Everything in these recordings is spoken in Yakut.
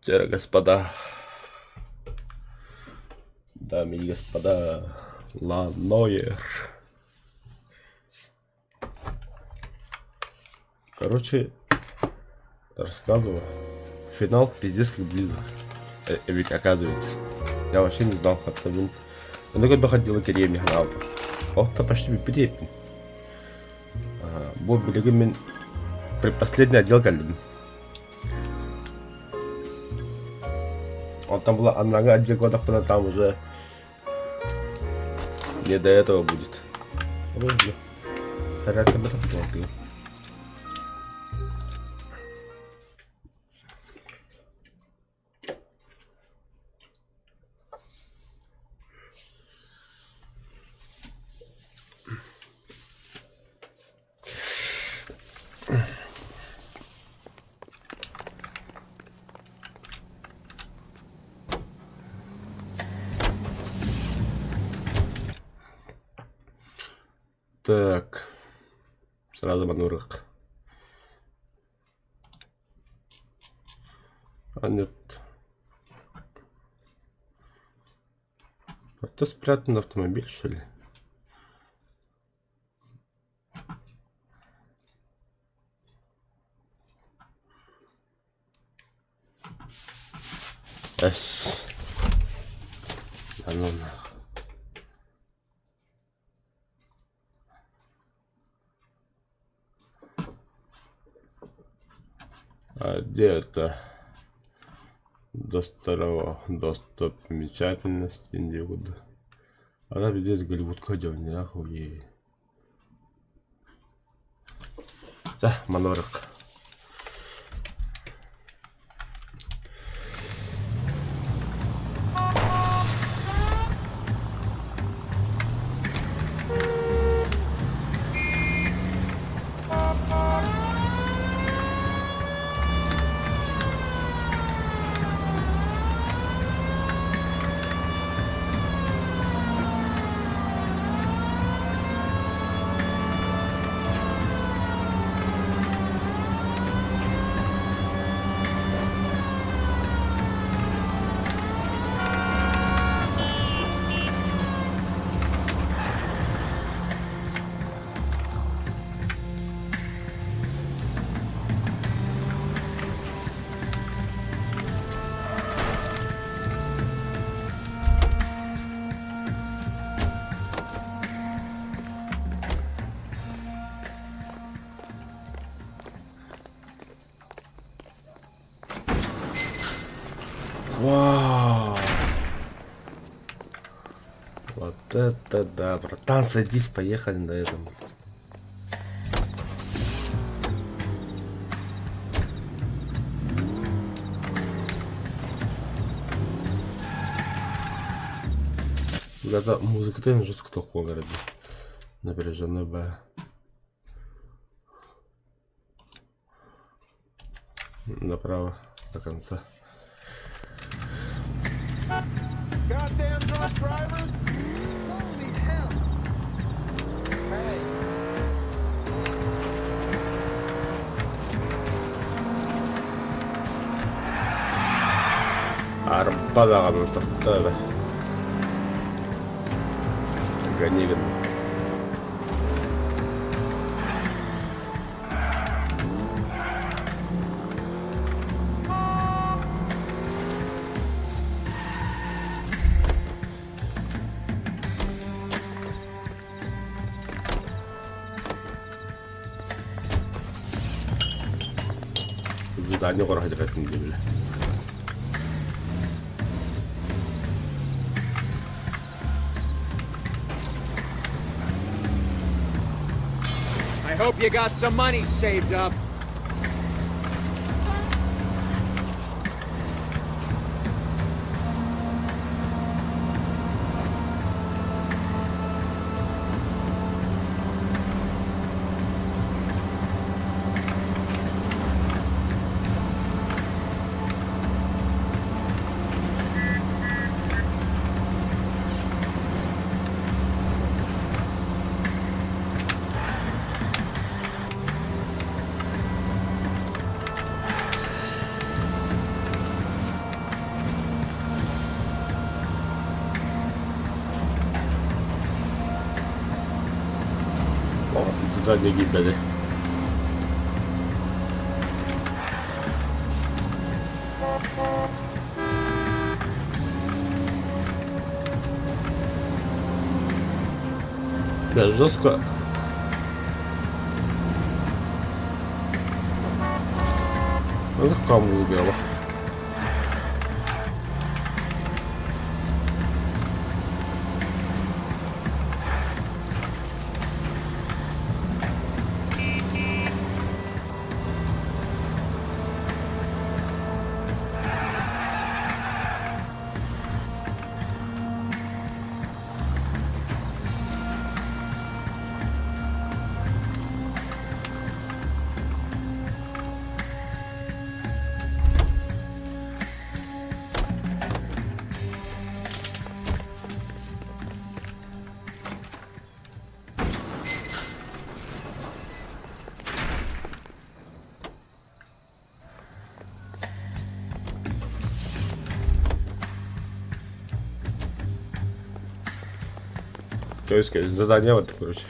Дьэ, господа, дамы и господа, Ланоер. Короче, рассказываю. Финал пиздец как близок. Ведь оказывается. Я вообще не знал, как это. Ону көрбөх отдела кэриэм ханаабыт. Ол-то почти бүппүт эбиппин. Бу билигин мин предпоследний отдел кэллим. Онтон была аннааҥы отделга отахпына там уже не до этого будет. Так, сразу манурык. А нет. Это спрятан автомобиль, что ли? Эс. Да ну нахуй. А где это? До достопримечательности некуда. Она пиздец Голливудка дьон, охуеть. Чэ, манна барыах. Вау! Вот это да, братан, садись, поехали на этом. Ребята, музыка жестко тохуо городе. Напряженно б. Направо до конца. Goddamn drunk drivers! Holy hell! Hey. Арба даҕаны тохтоо Гони гын. Задание оҥоро сылдьар диэбилэ. I hope you got some money saved up. Задание киирбэтэ. Да, жестко. Ну, какая музыка. То есть задание вот, короче.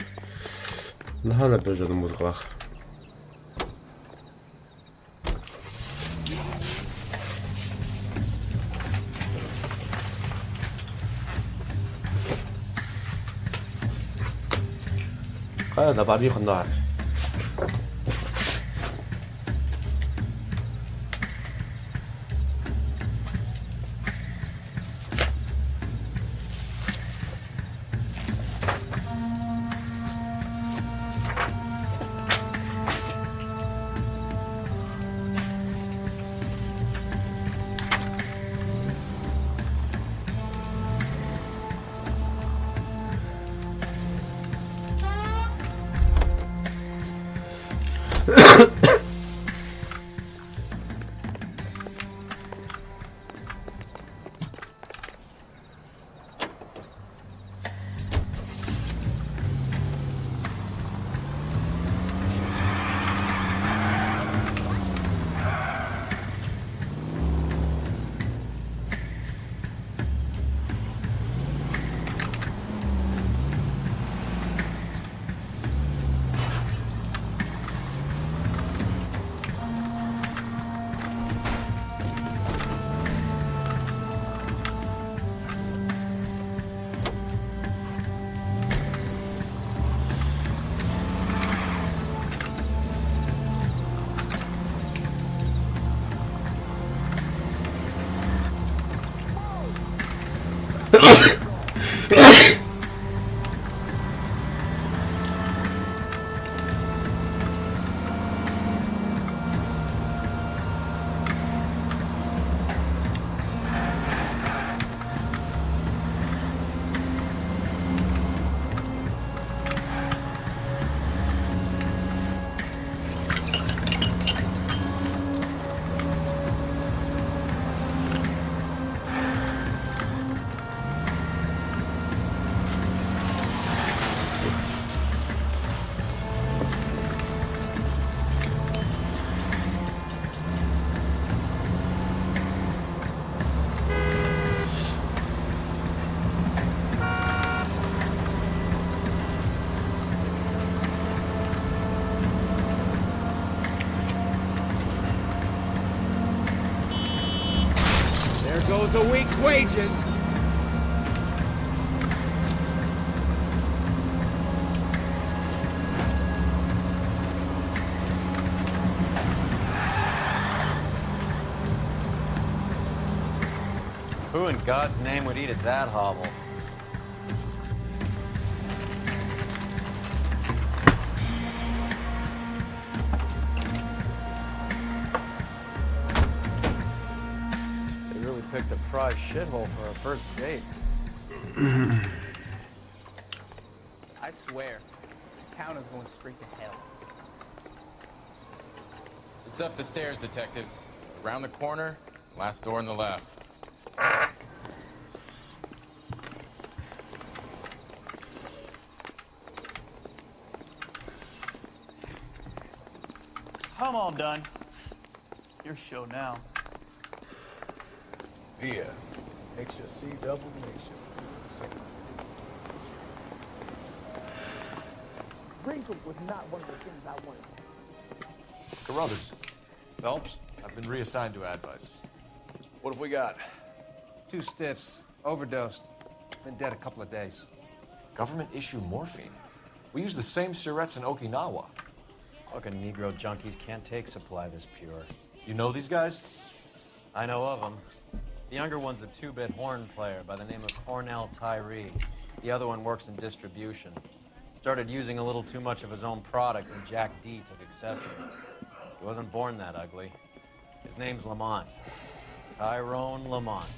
Наһаа напряженный музыкалаах. Хайа да барыы хонноор. There goes a week's wages. Who in God's name would eat at that hovel? They really picked a prize shithole for our first date. I swear, this town is going straight to hell. It's up the stairs, detectives. Around the corner, last door on the left. I'm all done. Your show now. Yeah. Makes you see double, makes you sick. Wrinkled was not one of the things I wanted. Carruthers, Phelps? I've been reassigned to Advice. What have we got? Two stiffs, overdosed. Been dead a couple of days. Government issue morphine. We use the same syrettes in Okinawa. Fucking Negro junkies can't take supply this pure. You know these guys? I know of them. The younger one's a two-bit horn player by the name of Cornell Tyree. The other one works in distribution. Started using a little too much of his own product, and Jack D took exception. He wasn't born that ugly. His name's Lamont. Tyrone Lamont.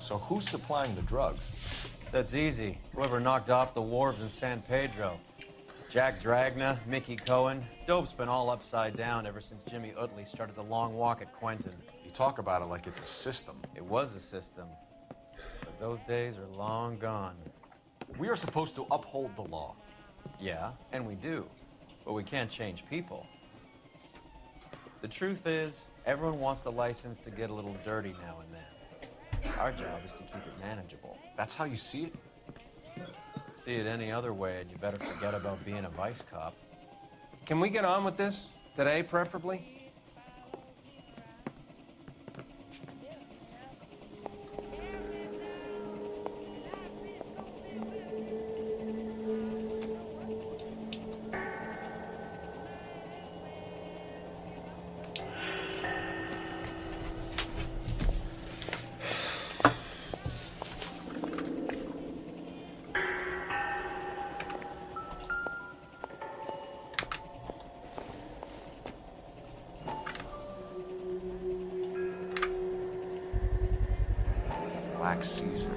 So who's supplying the drugs? That's easy. Whoever knocked off the wharves in San Pedro. Jack Dragna, Mickey Cohen. Dope's been all upside down ever since Jimmy Utley started the long walk at Quentin. You talk about it like it's a system. It was a system. But those days are long gone. We are supposed to uphold the law. Yeah, and we do. But we can't change people. The truth is, everyone wants a license to get a little dirty now and then. Our job is to keep it manageable. That's how you see it? See it any other way, and you better forget about being a vice cop. Can we get on with this? Today, preferably? Black Caesar.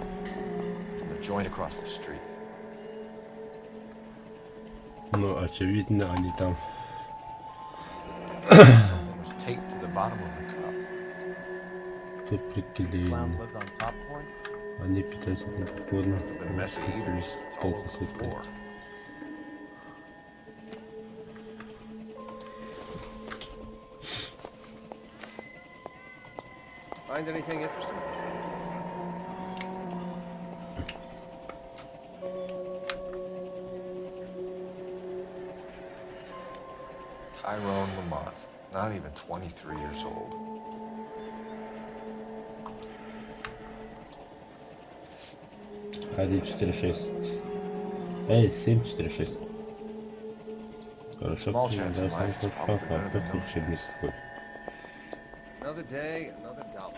From the joint across the street. Ну, очевидно, они там. Something was taped to the bottom of the cup. Тут Clown приклеены. lived on Top Point? Они питаются этим попкорном. Must have been messy eaters. It's all over the floor. Find anything interesting? Tyrone Lamont, not even 23 years old. 1, 4, 6. Эй, 7, 4, 6. Хорошо, Small chance in life is probably better than no учебник chance. какой. Another day, another dollar.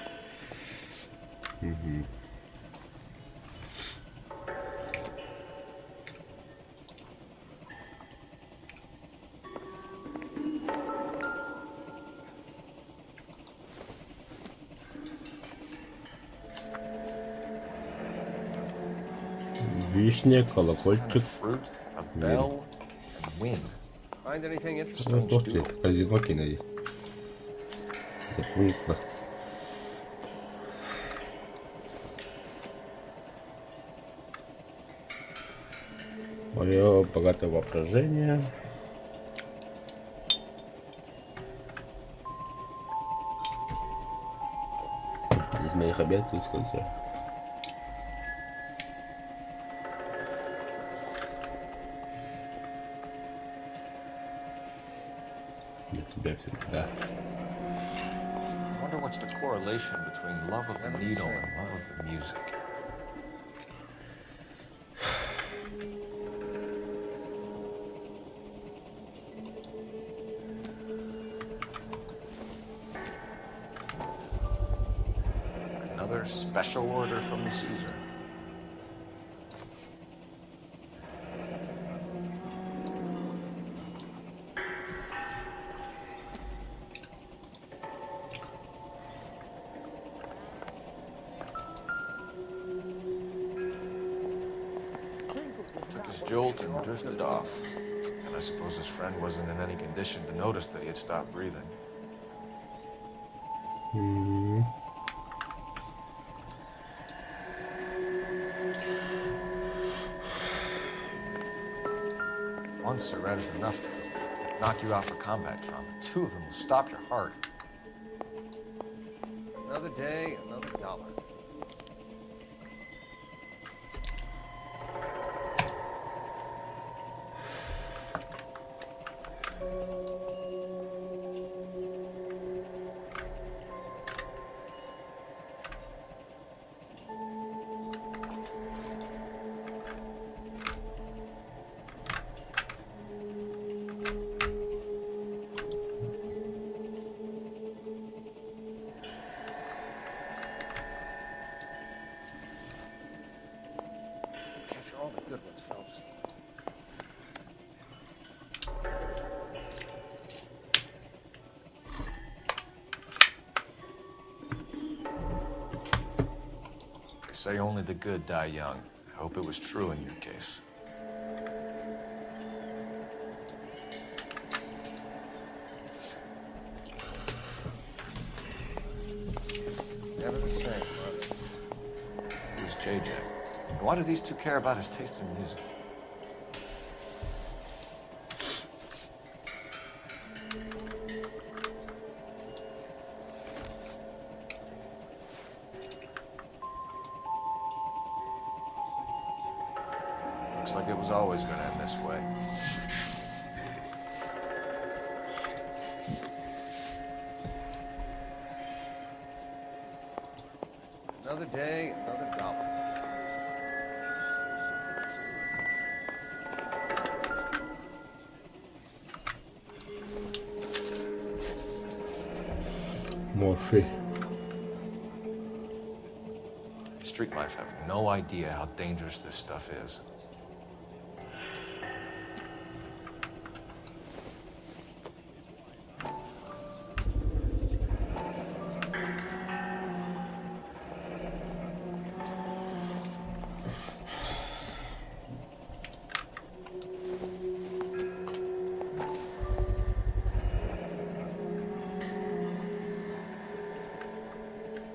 Вишня, Some kind of колокольчик. fruit, a bell, and wind. Find anything interesting? Ну, ух ты, казино кинули. Дополнительно. Мое богатое воображение. Из моих обязанностей сколько? Для тебя всегда. I wonder what's the correlation between love of the needle and love of the music. Another special order from the Caesar. Took his jolt and drifted off. And I suppose his friend wasn't in any condition to notice that he had stopped breathing. One syrette is enough to knock you out for combat trauma. Two of them will stop your heart. Another day, another dollar. say only the good die young. I hope it was true in your case. Never the same, brother. Who's JJ? And why do these two care about his taste in music? Looks like it was always going to end this way. Another day, another dollar. Морфий. Street life have no idea how dangerous this stuff is.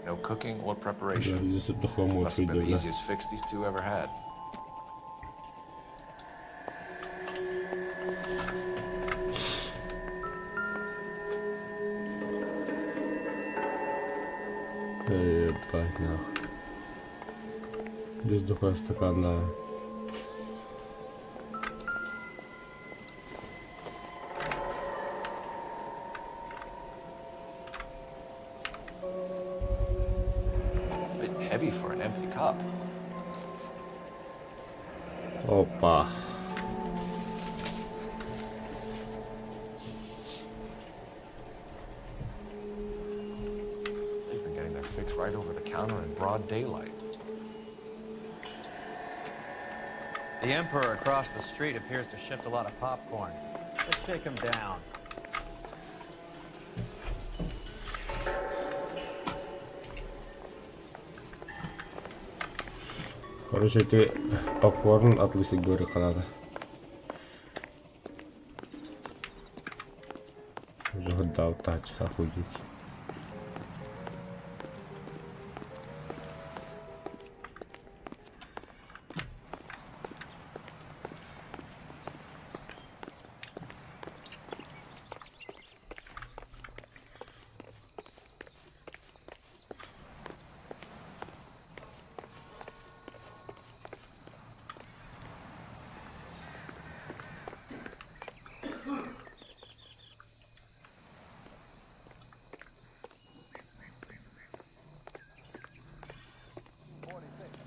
No cooking or preparation. Must have been the easiest fix these two ever had. Ебать нахуй. Здесь духовая стакан, Bit heavy for an empty cup. Опа. They've been getting their fix right over the counter in broad daylight. The Emperor across the street appears to shift a lot of popcorn. Let's shake him down. Короче, ты попкорн от Лысой горы Канада. Уже дал тач, охуеть.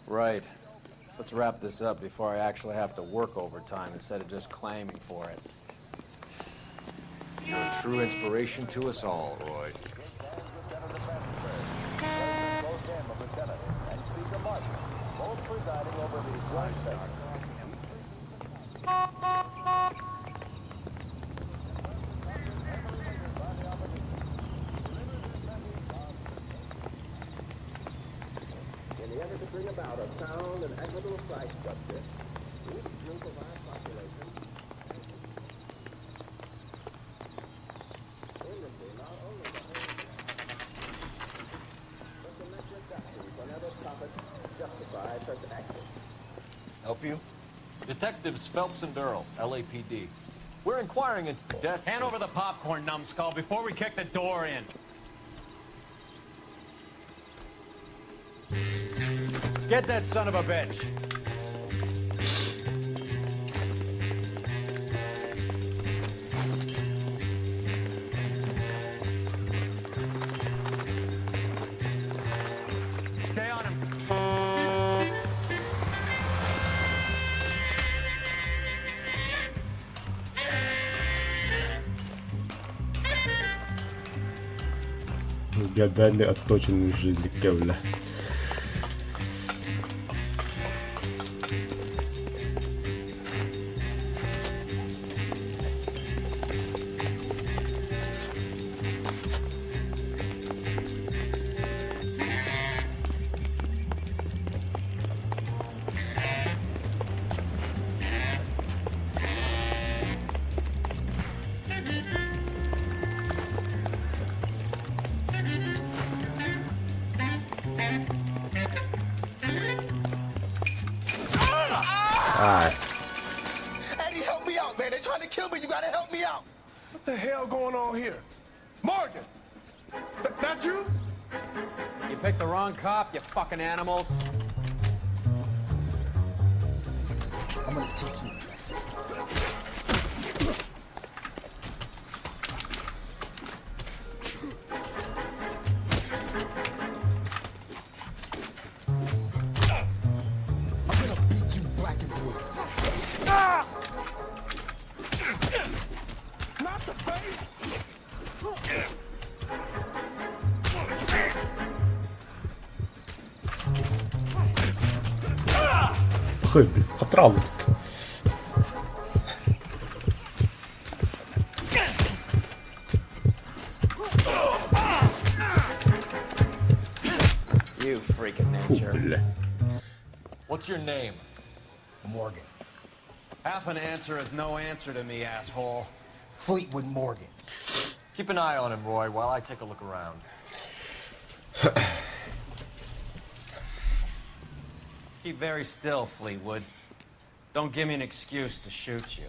Right. Let's wrap this up before I actually have to work overtime instead of just claiming for it. You're a true inspiration to us all, Roy. Help you? Detectives Phelps and Durrell, LAPD. We're inquiring into the deaths. Hand over the popcorn, numbskull, before we kick the door in. Get that son of a bitch. Stay on him. Годами отточенной жизни Кевля. Ай. Eddie, help me out, man. They're trying to kill me. You gotta help me out. What the hell going on here? Morgan! Th- that you? You picked the wrong cop, you fucking animals. I'm gonna teach you a lesson. I'm gonna beat you black and blue. Ah! Not the face! Хуй, блин, потрал. You freak of Фу, nature. бля. What's your name? Morgan. Half an answer is no answer to me, asshole. Fleetwood Morgan. Keep an eye on him, Roy, while I take a look around. Keep very still, Fleetwood. Don't give me an excuse to shoot you.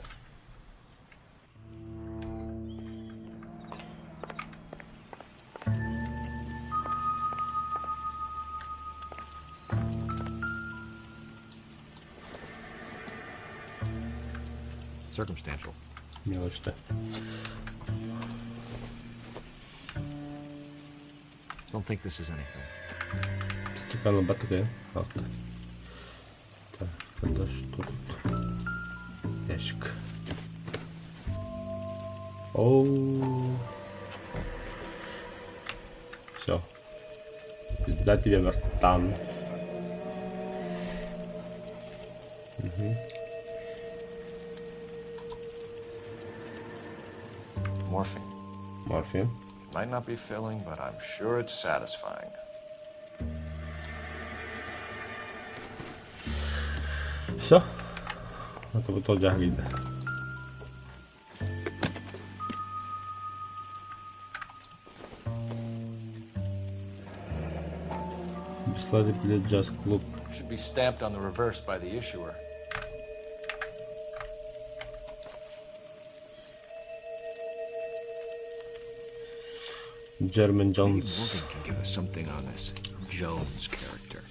Circumstantial. Мелочь-то. Don't think this is anything. Стакан батарея. Ладно. Так, тогда что тут? Ящик. Оу. Все. Пизда тебе, братан. Morphine. Морфин. Might not be filling, but I'm sure it's satisfying. Все. Это вот тот видно. Бесславие, блядь, джаз-клуб. Should be stamped on the reverse by the issuer. Джермен Джонс. Morgan can give us something on this Jones character.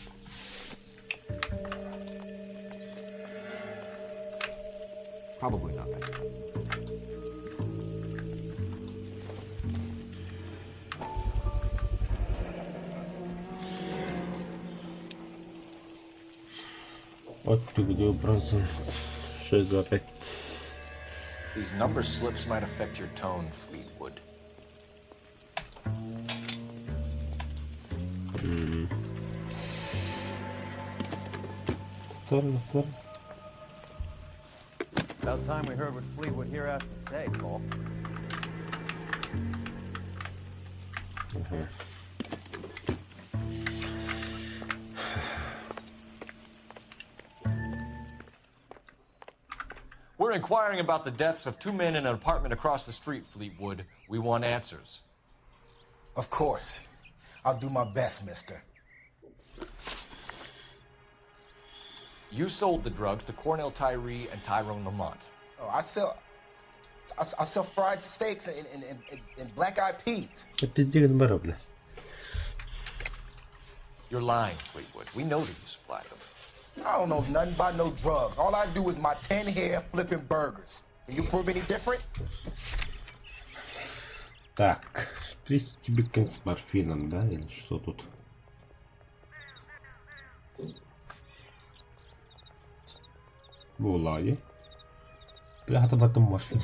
Probably nothing. Вот ты где, Бронсон. 6, 2, 5. These number slips might affect your tone, Fleetwood. Повторно, повторно. About time we heard what Fleetwood here has to say, Cole. We're inquiring about the deaths of two men in an apartment across the street, Fleetwood. We want answers. Of course. I'll do my best, mister. You sold the drugs to Cornell Tyree and Tyrone Lamont. Oh, I sell I, I sell fried steaks and, and, and, and black eyed peas. Да пиздец, бро, бля. You're lying, Fleetwood. We know that you supplied them. I don't know nothing about no drugs. All I do is my 10 hair flipping burgers. Can you prove any different? Так, шприц тюбиком с морфином, да, или что тут? Була, Бля, это в этом морфин.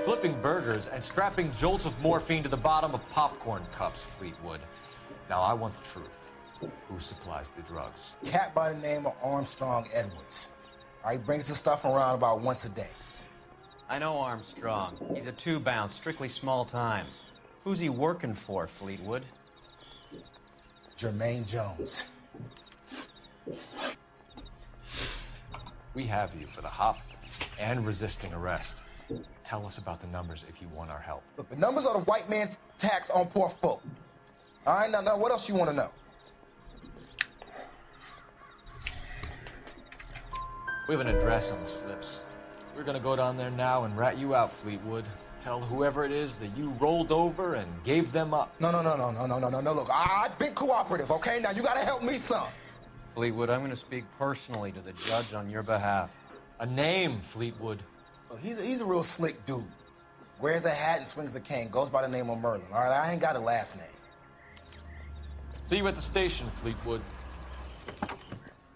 Flipping burgers and strapping jolts of morphine to the bottom of popcorn cups, Fleetwood. Now I want the truth. Who supplies the drugs? Cat by the name of Armstrong Edwards. All right, brings the stuff around about once a day. I know Armstrong. He's a two bounce, strictly small time. Who's he working for, Fleetwood? Jermaine Jones. We have you for the hop and resisting arrest. Tell us about the numbers if you want our help. Look, the numbers are the white man's tax on poor folk. All right, now, now what else you want to know? We have an address on the slips. We're gonna go down there now and rat you out, Fleetwood. Tell whoever it is that you rolled over and gave them up. No, no, no, no, no, no, no, no, no. Look, I've been cooperative, okay? Now you gotta help me some. Fleetwood, I'm going to speak personally to the judge on your behalf. A name, Fleetwood. Look, he's a real slick dude. Wears a hat and swings a cane. Goes by the name of Merlin. All right, I ain't got a last name. See you at the station, Fleetwood.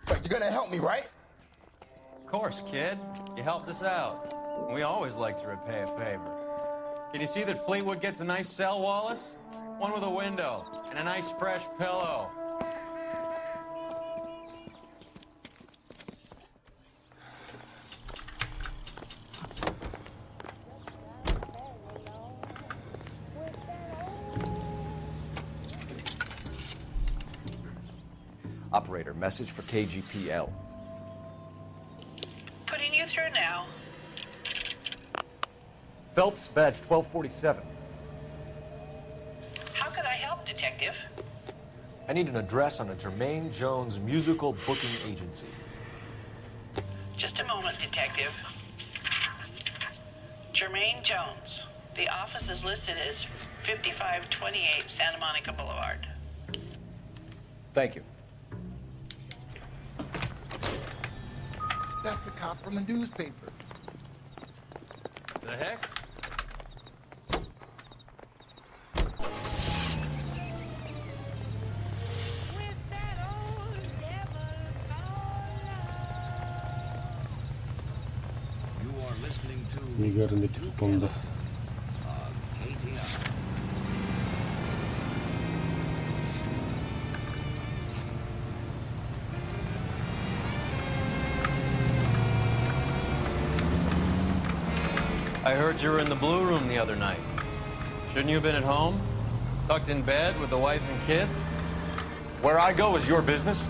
But you're gonna help me, right? Of course, kid. You helped us out. And we always like to repay a favor. Can you see that Fleetwood gets a nice cell, Wallace? One with a window and a nice fresh pillow. Operator, message for KGPL. Putting you through now. Phelps, badge 1247. How could I help, Detective? I need an address on a Jermaine Jones musical booking agency. Just a moment, Detective. Jermaine Jones. The office is listed as 5528 Santa Monica Boulevard. Thank you. That's the cop from the newspaper. The heck? Мигарный телефон, да. I heard you were in the blue room the other night. Shouldn't you have been at home? Tucked in bed with the wife and kids? Where I go is your business.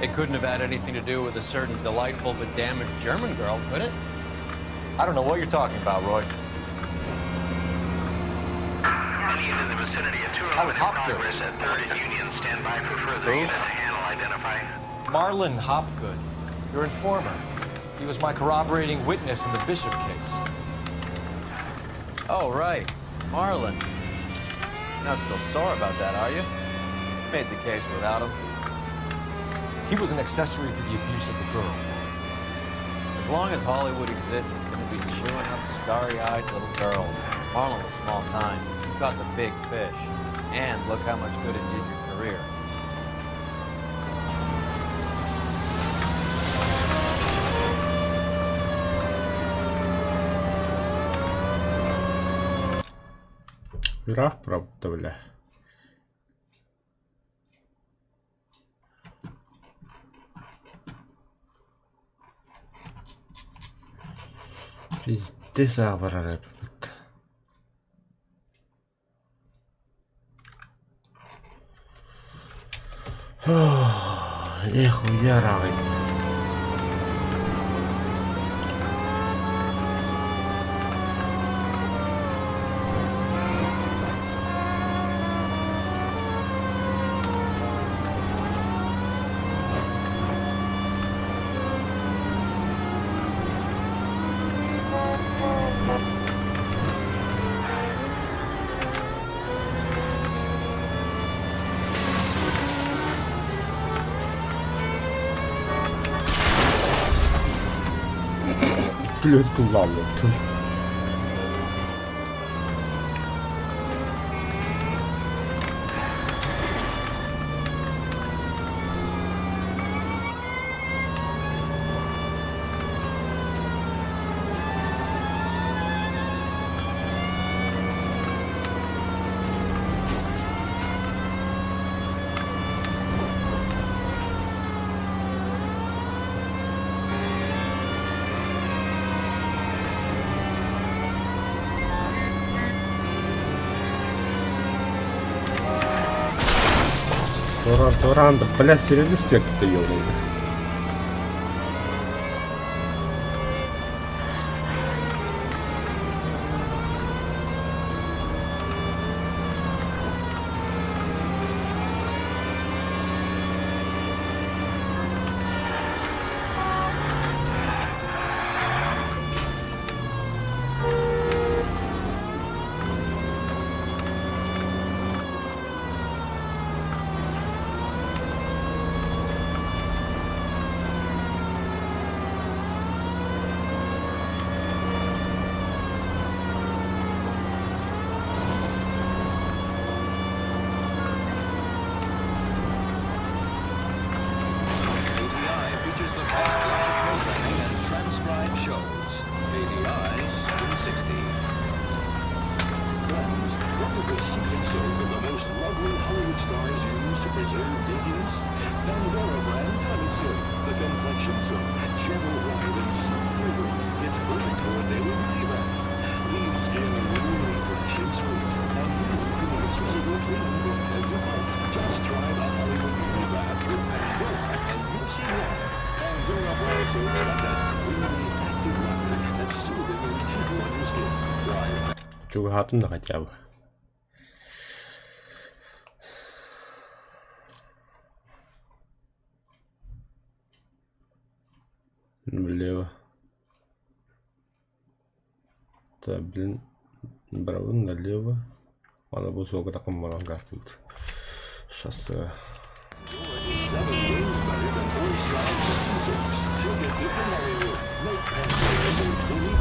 It couldn't have had anything to do with a certain delightful but damaged German girl, could it? I don't know what you're talking about, Roy. I was Hopgood. Who? Marlon Hopgood, your informer. He was my corroborating witness in the Bishop case. Oh, right. Marlon. You're not still sore about that, are you? Made the case without him. He was an accessory to the abuse of the girl. As long as Hollywood exists, it's gonna be chewing up starry-eyed little girls. Marlon was small time. You caught the big fish. And look how much good it did your career. Ыраах правда, бля. Пиздец абарар эбиппит. Эх, уяраҕый. Плюс kullandım. Туран, туран, да, бля, серьезно стек-то ёбаный. Чугаһаатым да хотя бы. Влево. Так, блин, бравын налево. Аны бу суолга такым баран гастыбыт. Сейчас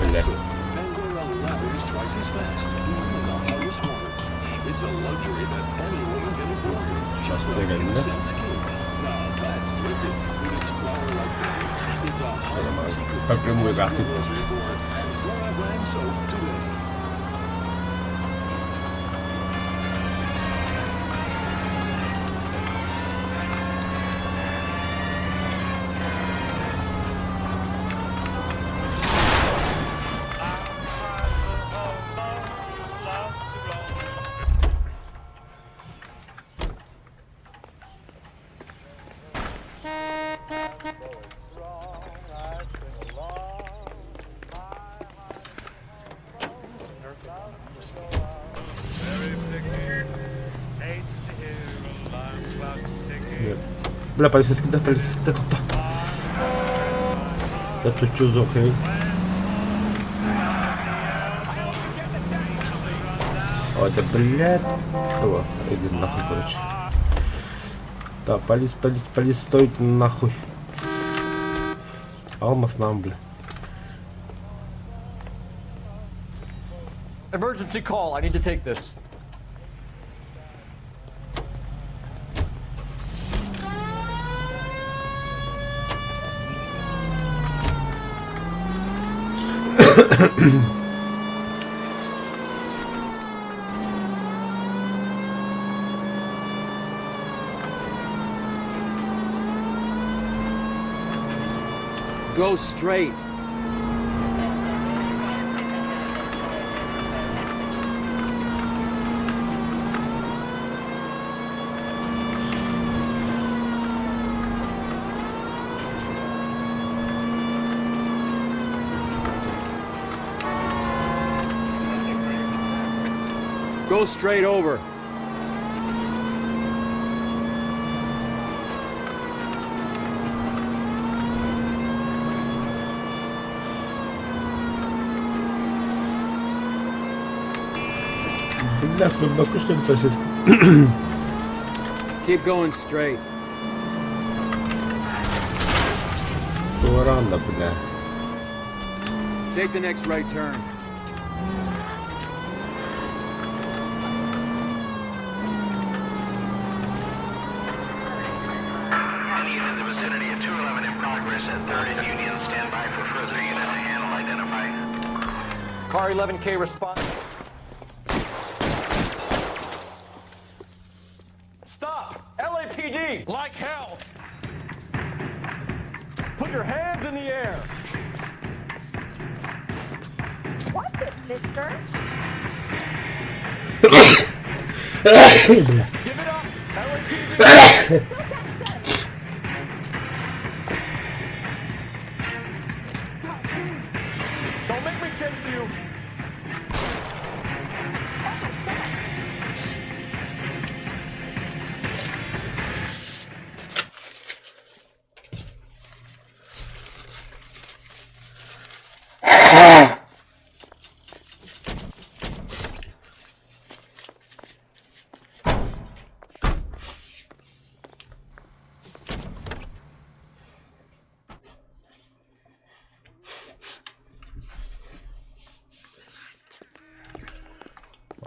Бля. Сейчас кэллэ. Напрямую гастыбыт. Бля, полицейский, да, полицейский, да, тут. Да тут что за хрень? Ой, да, блядь. О, иди нахуй, короче. Да, полис, полис, полис, стоит нахуй. Алмаз нам, бля. Emergency call. I need to take this. Go straight. Go straight over. Бля, глубоко что ли полицейский? Keep going straight. Туранда, бля. Take the next right turn. Any unit in the vicinity of 211 in progress at 3rd and Union. Stand by for further unit to handle identify. Car 11K response. Stop! LAPD! Like hell! Put your hands in the air! Watch it, mister. Give it up! LAPD! Don't make me chase you!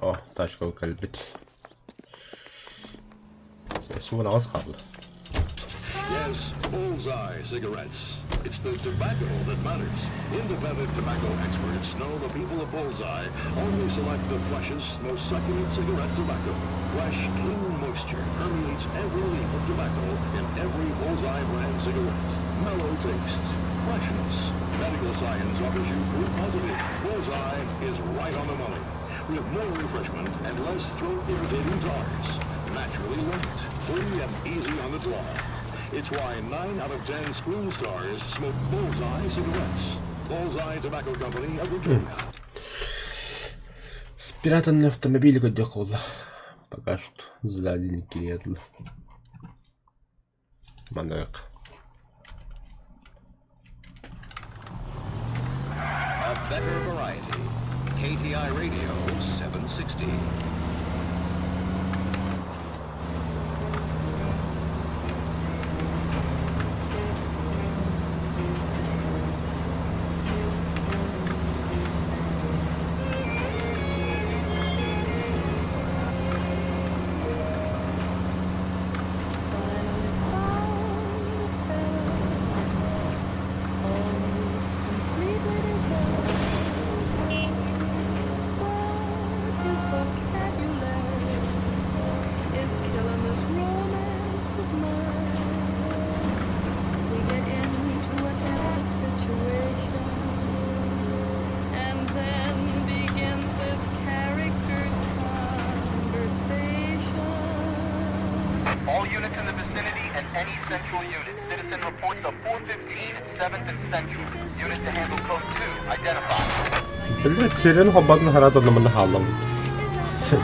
О, тачка кэлбит. Суун аҕыс хаалла. Yes, Bullseye cigarettes. It's the tobacco that matters. Independent tobacco experts know the people of Bullseye only select the freshest, most succulent cigarette tobacco. Fresh, clean moisture permeates every leaf of tobacco in every Bullseye brand cigarette. Mellow taste, freshness. Medical science offers you proof positive. Bullseye is right on the money. With more refreshment and less throat-irritating tars. Naturally light, free and easy on the draw. It's why 9 out of 10 screen stars smoke Bullseye cigarettes. Bullseye Tobacco Company of Virginia. Спрятанный автомобиль көрдүөх буолла. Пока что сзади не кириэтлэ. Маннык. A better variety. KTI Radio 760. Is killing this romance of mine. We get into an epic situation, and then begins this character's conversation. All units in the vicinity and any central unit. Citizen reports a 415 at 7th and Central. Unit to handle code 2. Identify. Блять, сирен хоббатын харат онно хааллам. He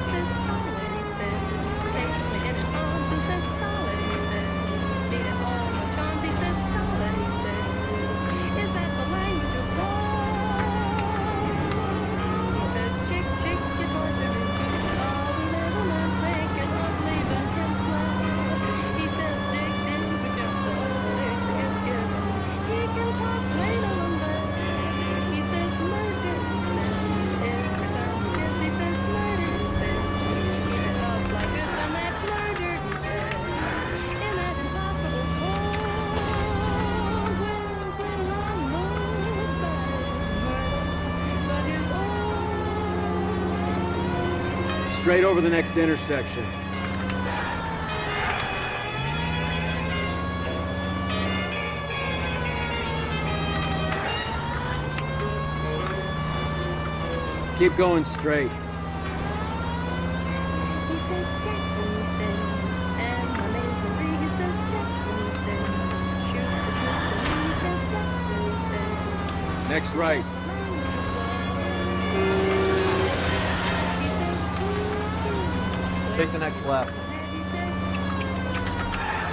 says solid, he says, takes me in his arms and says solid, he says, beating all my charms, he says solid, he says, is that the language of love? He says, chick, chick, you torture me, I'll be never man thinking of leaving him flat. He says, dig, dig, but just the old is given. He can talk plain on that. He says murder, he says, every time we kiss, he says murder, he says. Keep it up like this and that's murder, he says. In that impossible tone, well, well, I know nobody's murder but his own. Straight over the next intersection. Keep going straight. He says Jackson, he says, and my name's Marie. He says Jackson, he says, shoot the shoot for me. He says Jackson, he says. Next right. Take the next left.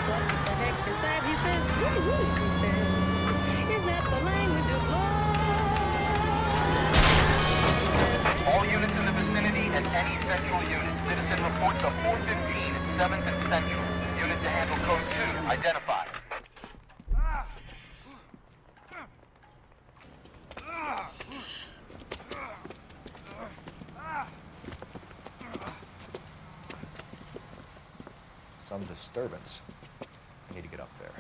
What the heck is that? He says, woo woo, he says. Is that the language of love? All units in the vicinity and any central unit. Citizen reports a 415 at 7th and Central. Unit to handle code 2. Identify. Some disturbance. I need to get up there.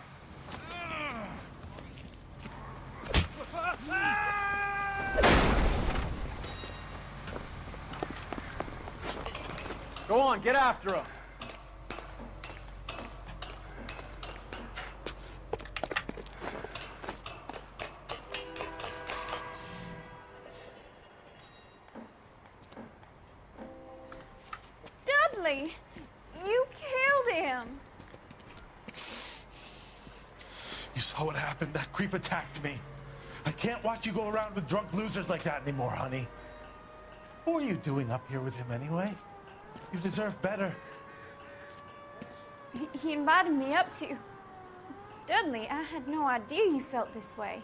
Go on, get after him. Dudley, you killed him. You saw what happened. That creep attacked me. I can't watch you go around with drunk losers like that anymore, honey. What were you doing up here with him anyway? You deserve better. He- He invited me up to. Dudley, I had no idea you felt this way.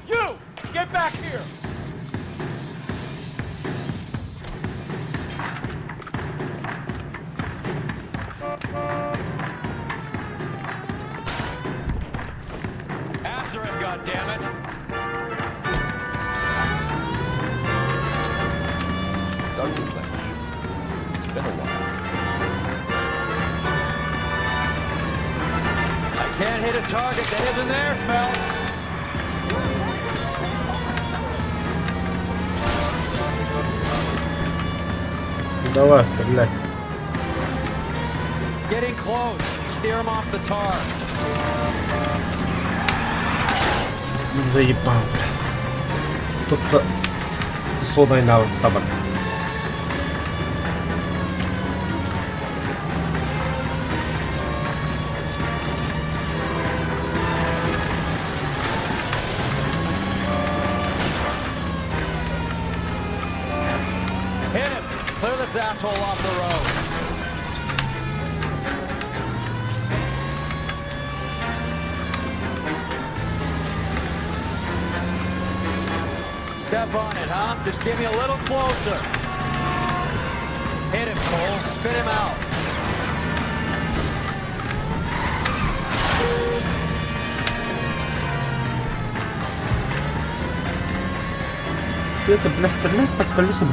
You! Get back here! After him, goddammit! Dudley Lynch. It's been a while. I can't hit a target that isn't there, Phelps! Давай, стреляй. Getting close. Steer him off the tar. Заебал, бля. Тут сонай навык табан. Clear this asshole off the road. Step on it, huh? Just get me a little closer. Hit him, Cole. Spit him out. Ты это, бля, стрелять под колесом?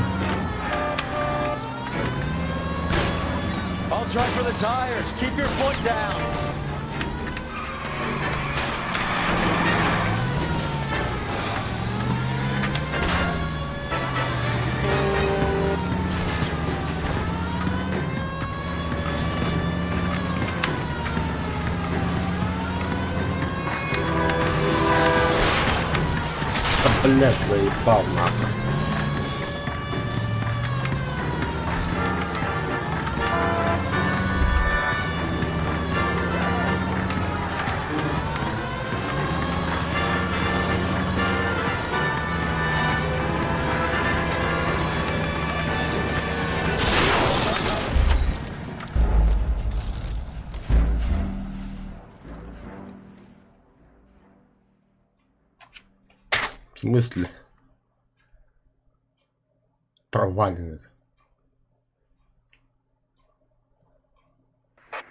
I'll try for the tires. Keep your foot down. Да, блядь, заебал нахуй. В смысле? Проваленный.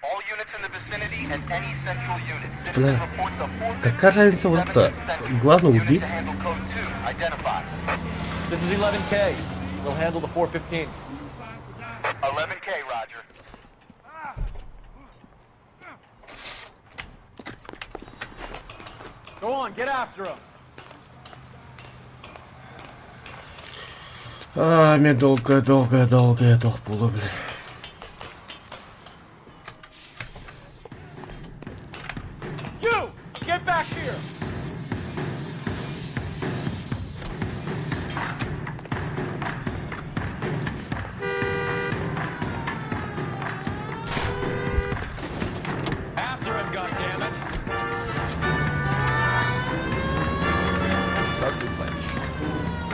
All units in the vicinity and any central unit. Citizen Бля, reports a 415 какая разница вот 7th это? and Central. Главное Unit убить. to handle code 2. Identify. This is 11K. We'll handle the 415. 11K, Roger. Go on, get after him. А, мне долго, долго, долго я була, блядь. You! Get back here! After him, goddammit! Dudley Lynch.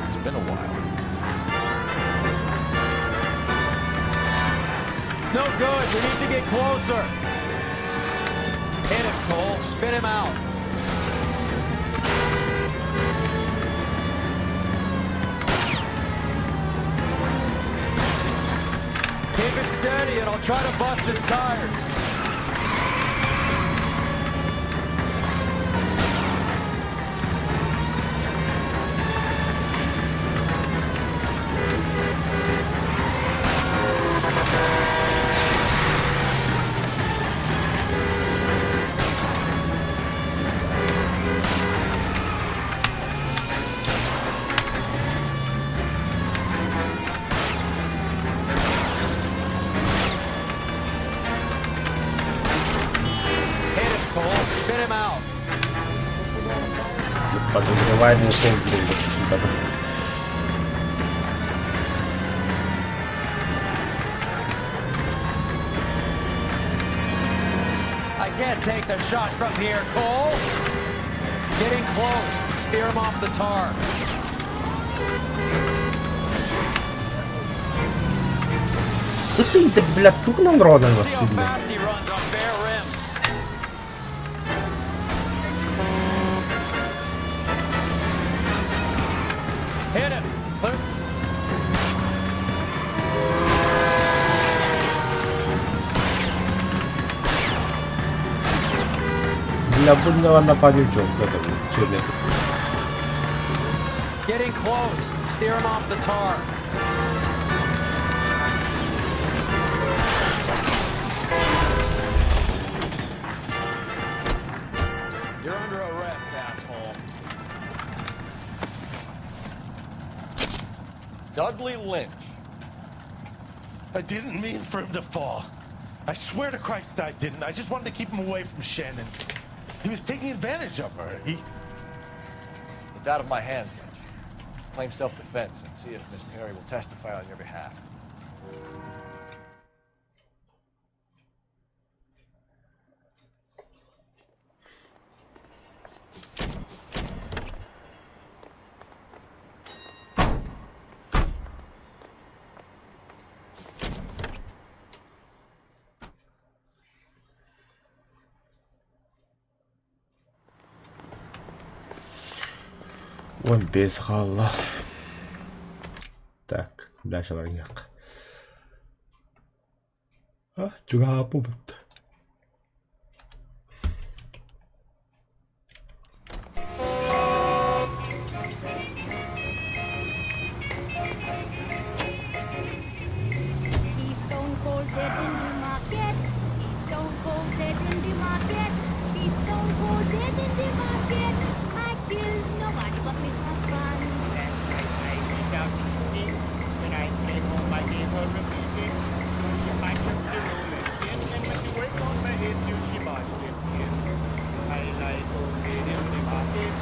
It's been a while. It's no good. We need to get closer. Hit him, Cole. Spit him out. Keep it steady and I'll try to bust his tires. Hit him, Cole. Spit him out. Подозреваемый ушел, блин, вообще сюда. I can't take the shot from here, Cole. Getting close. Steer him off the tar. Да ты, да, бля, тук нам родом See how вообще, бля. fast he runs on bare rims. Hit him. Clear. Бля, будь на панючок, это, черный. Getting close. Steer him off the tar. You're under arrest, asshole. Dudley Lynch. I didn't mean for him to fall. I swear to Christ I didn't. I just wanted to keep him away from Shannon. He was taking advantage of her. He... It's out of my hands, Lynch. Claim self-defense and see if Miss Perry will testify on your behalf. 15 хаалла. Так, дальше барыах. А, чугаһааппыт. He's stone cold dead in the market. He's stone cold dead in the market. He's stone cold dead in the market. I killed nobody but me husband. Last night I went out to eat. When I came home, I gave her a beating. So she packed up the rolling pin and went to work on my head till she marched it in. I like old dead in the market.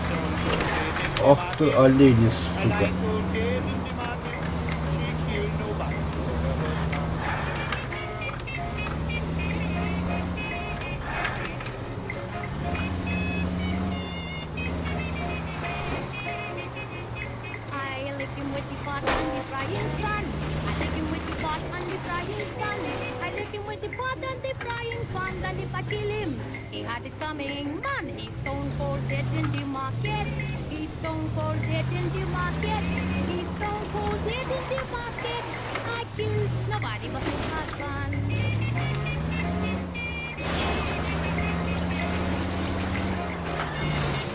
Stone cold dead in the Ох ты market. олени, I сука. like old dead in the market. She killed nobody but her husband. I lick him with the pot and the frying pan. I lick him with the pot and the frying pan. I lick him with the pot and the frying pan. And if I kill him, he had it coming. Man, he's stone cold dead in the market. He's stone cold dead in the market. He's stone cold dead in the market. I killed nobody but his husband.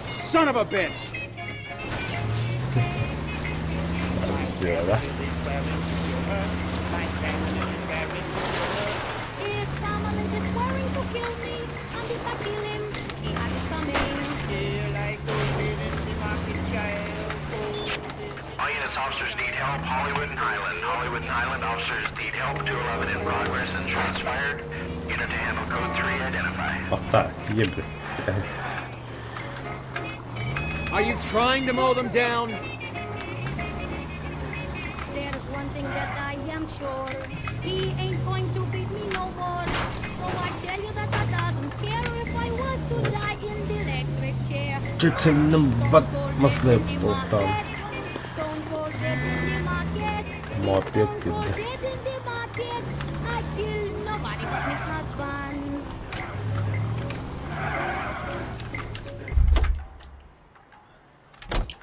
Son of a bitch! Сера. His family is swearing to kill me, and if I kill him, he had it coming. All units, officers need help. Hollywood and Highland. Hollywood and Highland officers need help. 211 in progress and shots fired. Unit to handle code 3, identify. Отта, ебли. Are you trying to mow them down? There's one thing that I am sure. He ain't going to beat me no more. So I tell you that I doesn't care if I was to die in the electric chair. Чеченным бат маслы тоқтан. Stone cold dead in the market. Мопед Stone кидді. cold dead in the market. I killed nobody but my husband.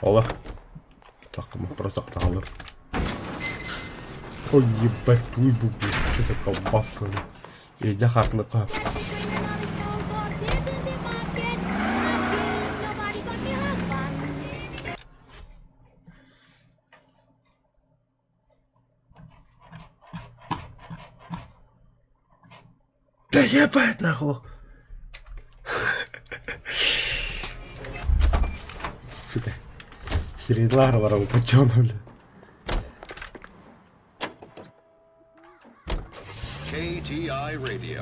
Ола. Так, мы просто охрана. Ой, ебать, твой бубу. Что за колбаска? Иди хатныка. Nobody but my husband. Да ебать нахуй. Сука. Средлар варал бля. KTI Radio,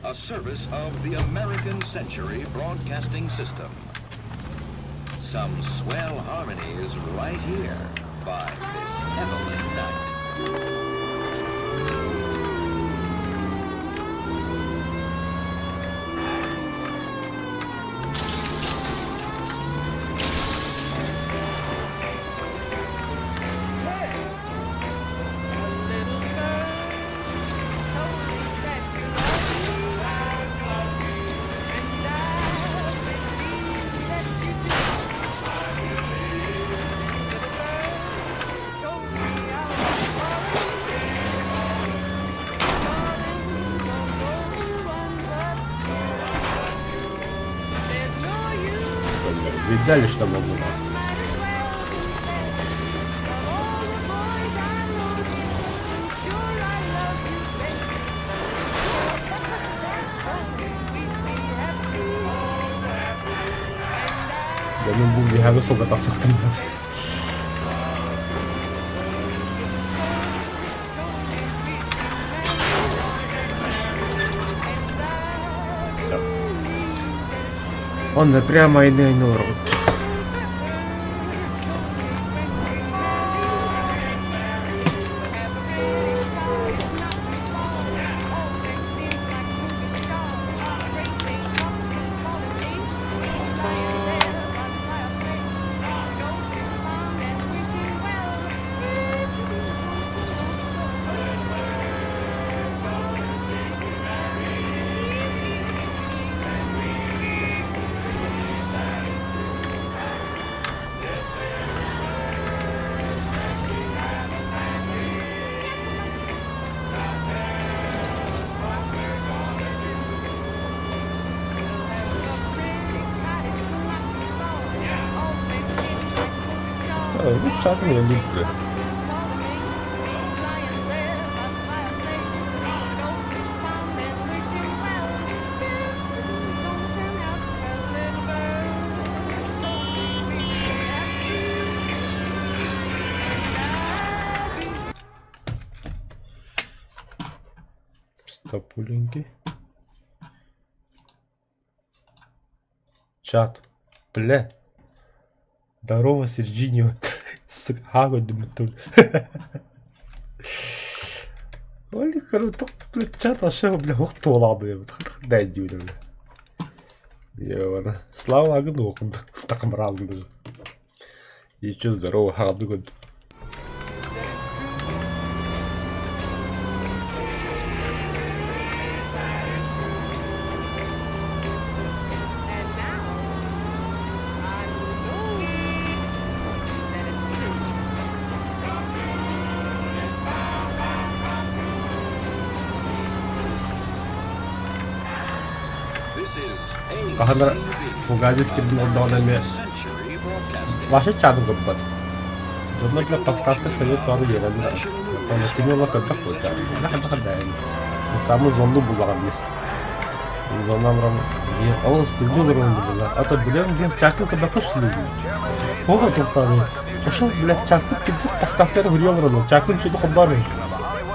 a service of the American Century Broadcasting System. Some swell harmonies right here by Miss Evelyn Knight. Бля, Видали, что могу? нахуй? Да ну бу биһаҕы суга тахсыктын. Все. Он прямо и на рот. чатын өллүк бля. Стопуленький. Чат. Бля. Здорово, Серджиньо. Сука, ага, думаю, Оли, бля, чат вообще, бля, ух, туола, бля, дай дивля, бля. Ебана. Слава Агну, так мрал даже. И чё, здорово, ага, Хаһан эрэ Фугази сирин олордоҕуна эмиэ вообще чаатын көрбөт. Дьоннор бile подсказка совет тоҕо биэрэллэр. Оттон кини ыла көрбөх буолчаат. Хайдах хайдах Самый зонду буллаҕа диир. Зоннан баран ол ыстыгы олорон булла. А то билем диэн чаакын көрбөккө шүлүгүн. Оҕо тухтааны. Пошел, блядь, чаакын кимсик подсказканы хурья олорон. Чаакын что-то хоббары.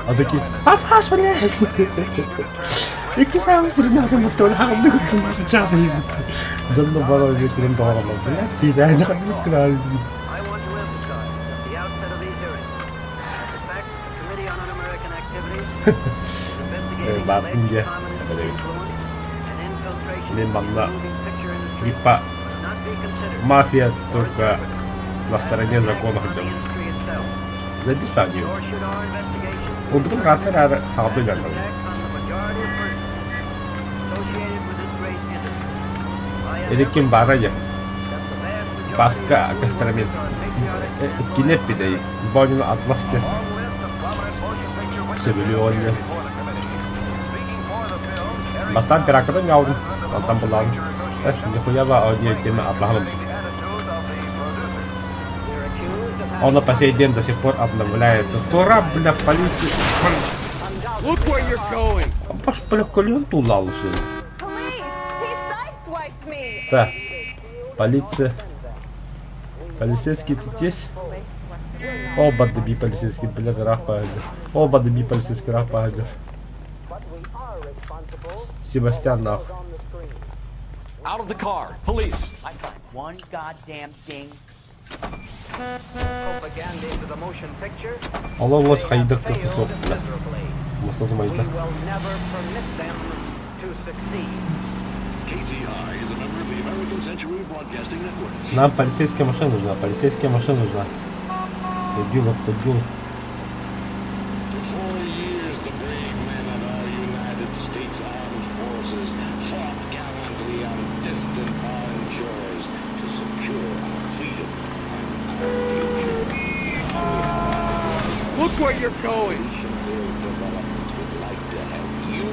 А такие, апаш, блядь! Икки саас ребята буттун хаалды куттун чааты буттун. Дьонно бара битирин доҕоролор, блядь, киирээни ханнык кыраары. Баатын дьэ, Мен манна типа мафия только на стороне закона хотя бы. Записание. Онтум раттар ары хаалды дьоннор. Эдиккин баара дьэ. Паска гастромет. Кини эппитэй. Бонину Атлас диэн. Сөбүлүү оҕонньор. Бастаан пираккатын гаудым. Онтон булаан. Эс, нихуя ба оонньуу тема атлаһым. Он по сей день до сих пор обновляется. Тура, бля, полиция. Look where you're going. Баш, бля, колен тулал Да. Полиция. Полицейский тут есть? О, бадыби полицейский, бля, рах О, бадыби полицейский, рах Себастьян, нахуй. Out of the car. Police. I find one goddamn ding. Propaganda into the motion picture. Allah Allah хайдак кусок, бля. Масату майда. We will never permit them to succeed. KTI is a member of the American Century Broadcasting Network. Нам полицейская машина нужна, полицейская машина нужна. Дебил, дебил. For 4 years, the brave men of our United States Armed Forces fought gallantly on distant foreign shores to secure our freedom and our future. Now we have our Look where you're going. Revolutionary developments would like to help you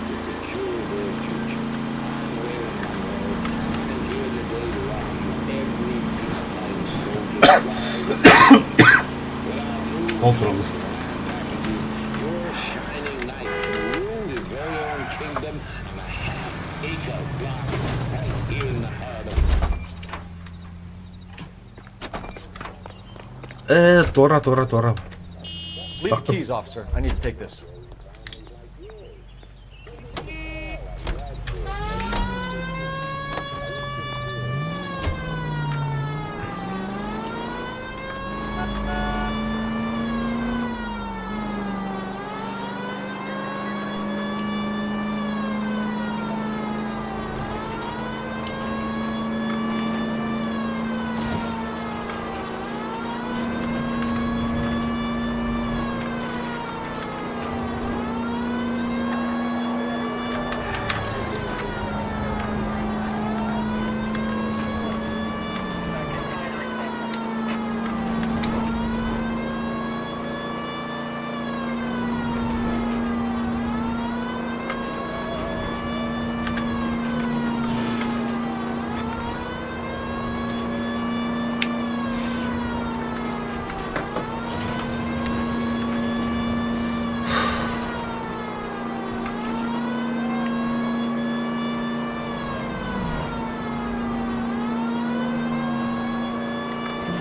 to secure their future. I'm Waylon Monroe, and I'm here today to offer you every peacetime soldier prize. With our new Ол турабыз. packages, your shining knight can rule his very own kingdom on a half-acre block right here in the heart of Тора, Тора, Тора. Leave the keys, officer. I need to take this.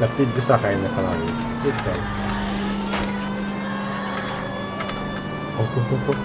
Да пиздец ахайны ханаабыз. Сука. Ок-ок-ок-ок.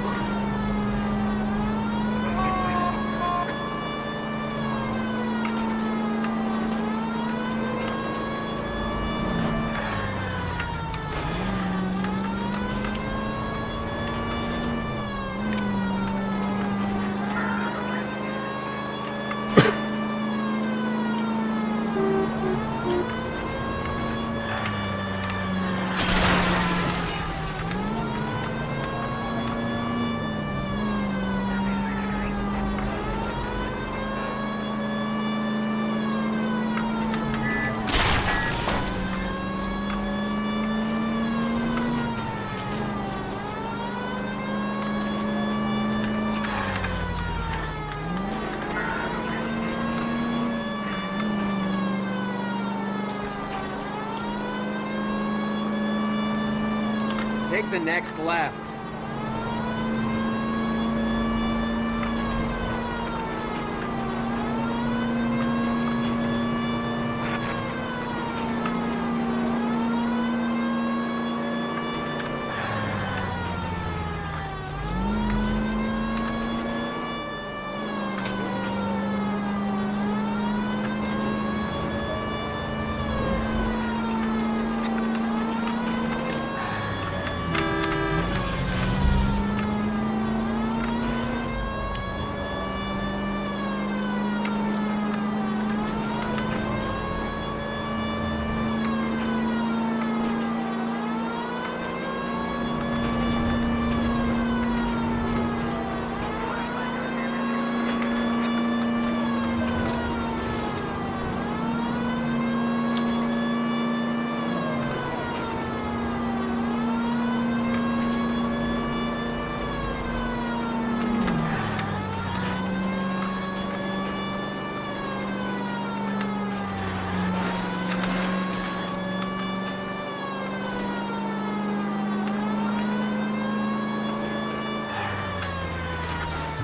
Take the next left.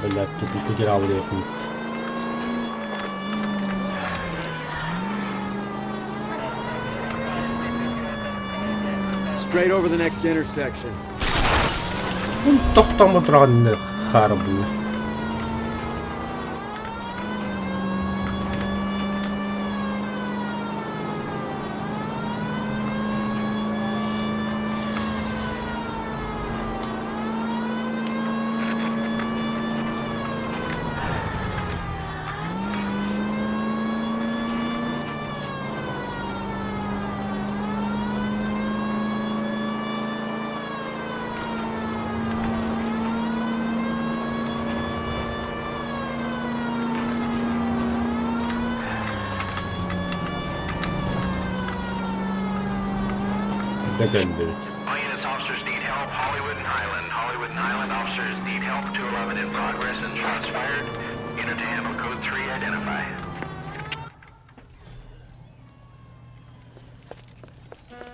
Блядь, тупик потерял Straight over the next intersection. Тохтомо туран харбы. Дэгэндэбит. All units, officers need help. Hollywood and Highland. Hollywood and Highland officers need help. 211 in progress and shots fired. Unit to handle code 3, identify.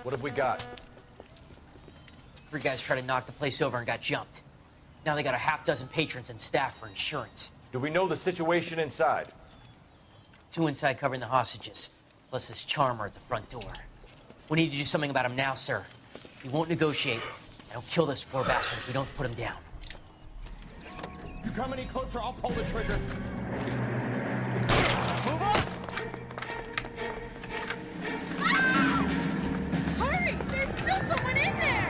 What have we got? Three guys tried to knock the place over and got jumped. Now they got a half dozen patrons and staff for insurance. Do we know the situation inside? Two inside covering the hostages, plus this charmer at the front door. We need to do something about him now, sir. He won't negotiate, and he'll kill this poor bastard if we don't put him down. You come any closer, I'll pull the trigger. Move up! Hurry! There's still someone in there!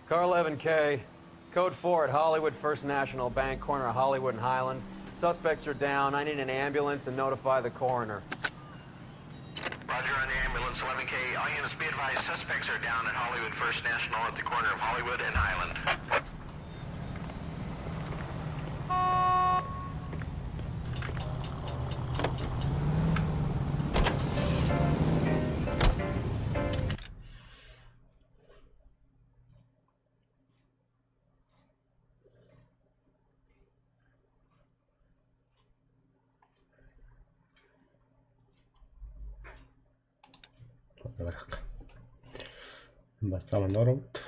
Car 11K, code 4 at Hollywood First National Bank, corner of Hollywood and Highland. Suspects are down. I need an ambulance and notify the coroner. Roger on the ambulance, 11K. All units be advised, suspects are down at Hollywood First National at the corner of Hollywood and Highland. барыахха. Бастаан манна олоробут.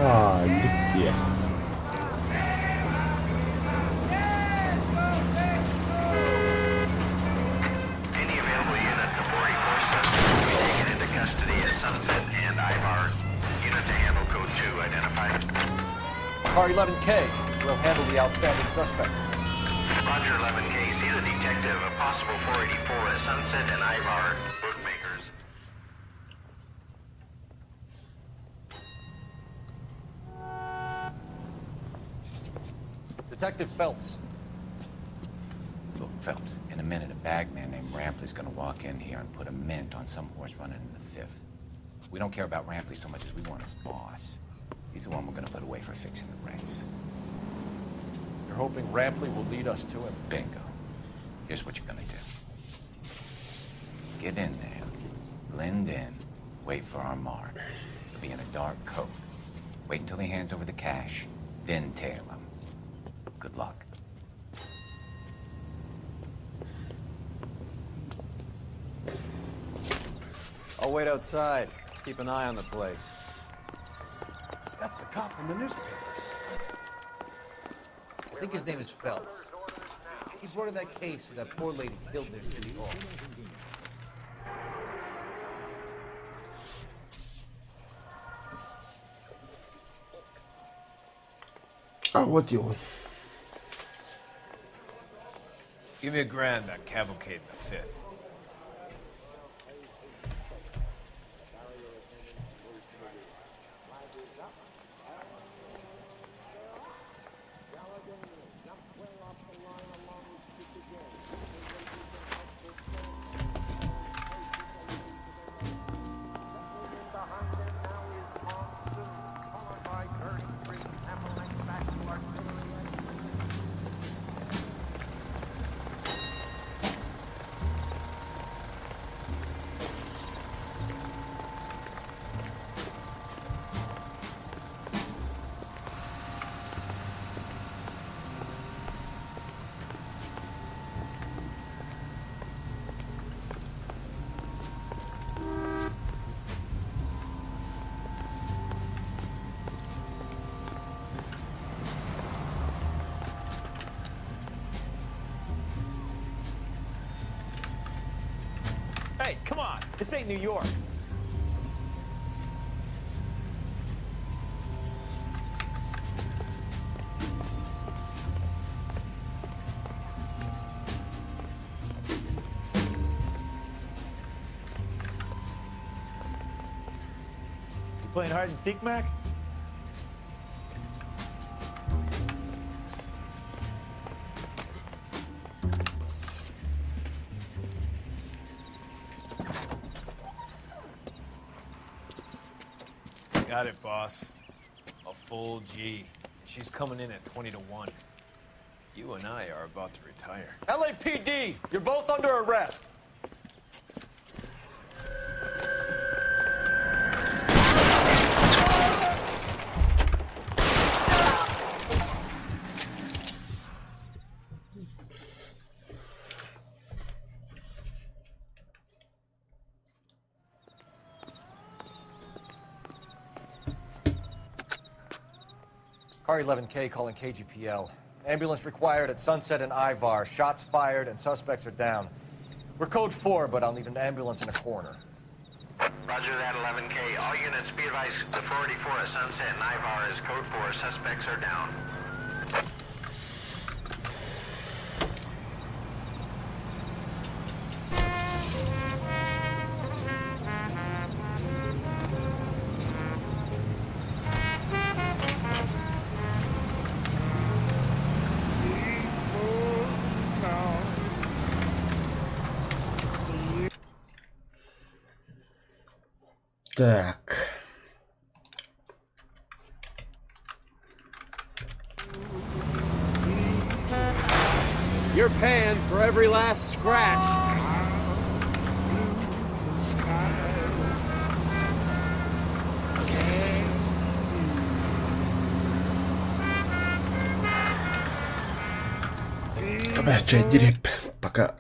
Аа, инник дии. Any available unit, the 44 suspect will be taken into custody at Sunset and Ivar. Unit to handle code 2 identified. Car 11K will handle the outstanding suspect. Roger 11K, see the detective, a possible 484 at Sunset and Ivar. Bookmakers. Detective Phelps. Look, Phelps, in a minute, a bagman named Rampley's gonna walk in here and put a mint on some horse running in the fifth. We don't care about Rampley so much as we want his boss. He's the one we're gonna put away for fixing the race. You're hoping Rampley will lead us to him. Bingo. Here's what you're gonna do. Get in there, blend in, wait for our mark. He'll be in a dark coat. Wait until he hands over the cash, then tail him. Good luck. I'll wait outside. Keep an eye on the place. That's the cop from the newspapers. I think his name is Phelps. He brought in that case of that poor lady killed near City Hall. А вот и он. Give me a grand on Cavalcade in the fifth. Hey, come on. This ain't New York. You playing hide and seek, Mac? Got it, boss. A full G. She's coming in at 20 to 1. You and I are about to retire. LAPD, you're both under arrest. Car 11K calling KGPL. Ambulance required at Sunset and Ivar. Shots fired and suspects are down. We're code 4, but I'll need an ambulance and a coroner. Roger that, 11K. All units be advised, the 484 at Sunset and Ivar is code 4. Suspects are down. Так. You're paying for every last scratch. Чайдирип. Пока.